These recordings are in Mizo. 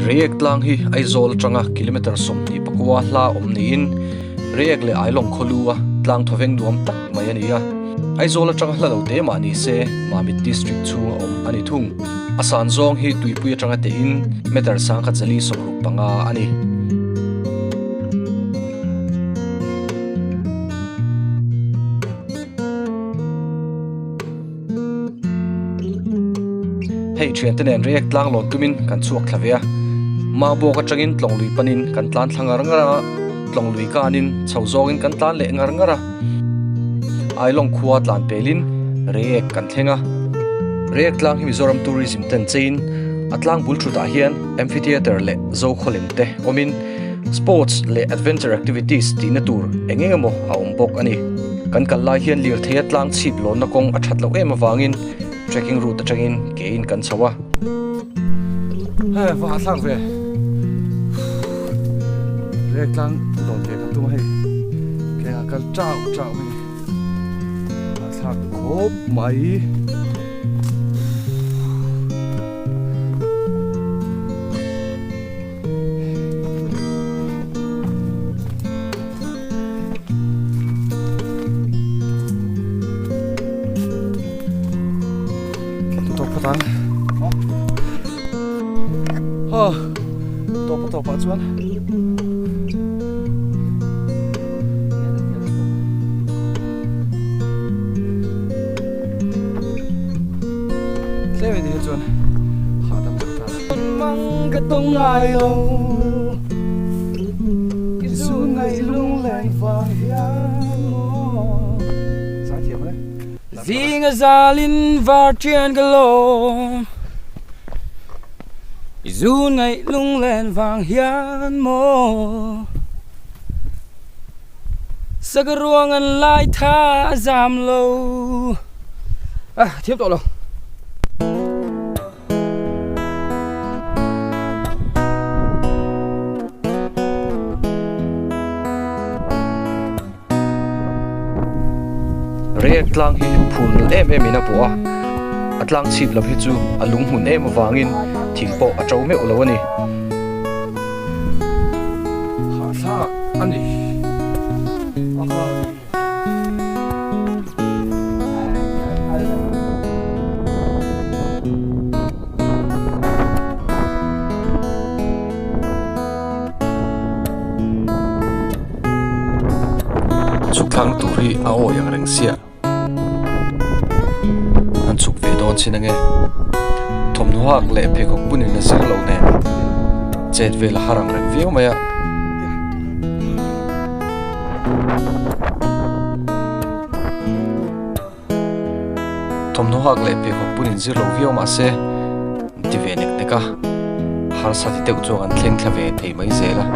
Reiek tlang hi Aizawl atanga kilometre 24 hla awm niin Reiek leh Ailawng khawlu a tlang thawveng nuam tak mai a ni a. Aizawl atanga hla lo te mah ni se Mamit District chhunga awm a ni thung. A san zawng hi tuipui atanga tehin meter sangkhat zali 65 a ni. Hei thiante nen Reiek tlang lawn tumin kan chhuak thla ve a, Mabawk atangin tlawng lui panin kan tlan thla ngar ngar a, tlawng lui kanin chho zawngin kan tlan leh ngar ngar a, Ailawng khua tlan pelin Reiek kan thleng a. Reiek tlang hi Mizoram Tourism ten cheiin a tlang bul thutah hian Amphitheatre leh Zokhawlem te awmin Sports leh Adventure Activities tihna tur eng eng emaw a awm bawk a ni. Kan kal lai hian lirtheia tlang chhip lawnna kawng a that loh em avangin trekking route atangin kein kan chho a. Hei va thlak ve. Rek tlang lawn ve kan tum a hei. Ke a kal chau chau mai ni. A thlak khawp mai. Tawp ah chuan tlem in hi chuan hahdam deuh ta. Zinga zalin var thian ka lawm I zu ngaih lunglen vang hian maw Saka ruang an lai tha a zam lo Ah thiam tawh lo. Reiek tlang hi phul nalh em em in a pawh a, a tlang chhip lam hi chu a lung hmun em avangin thing pawh a to meuh lo a ni. Hahthlak a ni. Chhuk thlakna tur hi a awi ang reng sia an chhuk ve dawn chin ange thawmhnaw hak leh pheikhawk bunin a zir lo nen chet vel a har ang reng viau mai a. Thawmhnaw hak leh pheikhawk pun inzir lo viau mah se an ti ve nek nek a, harsa ti deuh chuan an thleng thla ve thei mai zel a.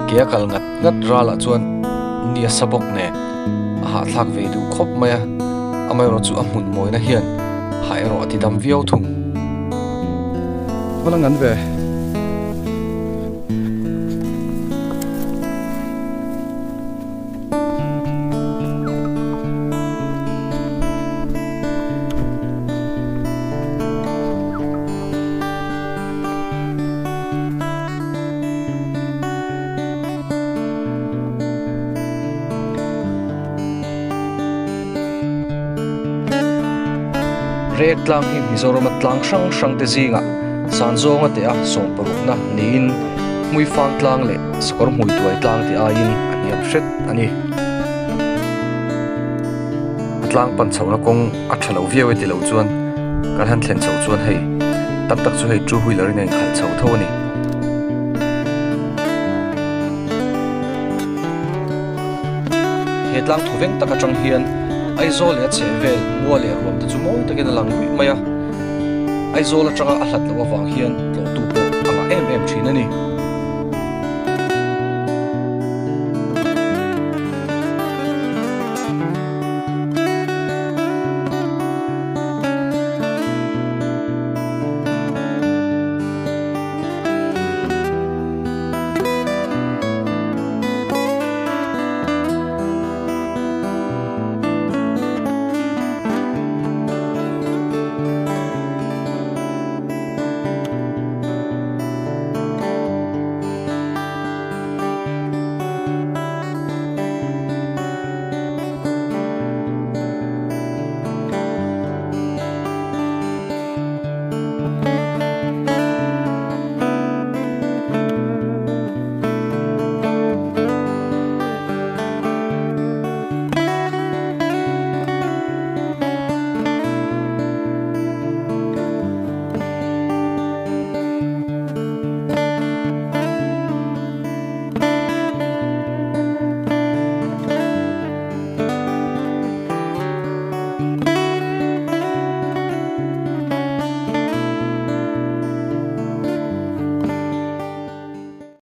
Ke a kal ngat ngat ralah chuan ni a sa bawk nen a hahthlak ve duh khawp mai a, amaherawh chu a hmun mawina hian hah erawh a ti dam viau thung. Va la ngan ve. Rek tlang hi Mizorama tlang hrang hrang te zingah Sanzawnga te a sawmparukna niin Hmuifang tlang leh Sakawr hmui tuai tlang te aiin a hniam hret a ni. A tlang pan chhohna kawng a tha lo viau e ti lo chuan kan han thlen chhoh chuan hei tam tak chu hei two wheeler in a inkhalh chho tho a ni. He tlang thawveng tak atang hian Aizawl leh a chhehvel mual leh ruam te chu mawi takin a lang ruih mai a. Aizawl atanga a hlat loh avang hian tlawhtu pawh a ngah em em thin a ni.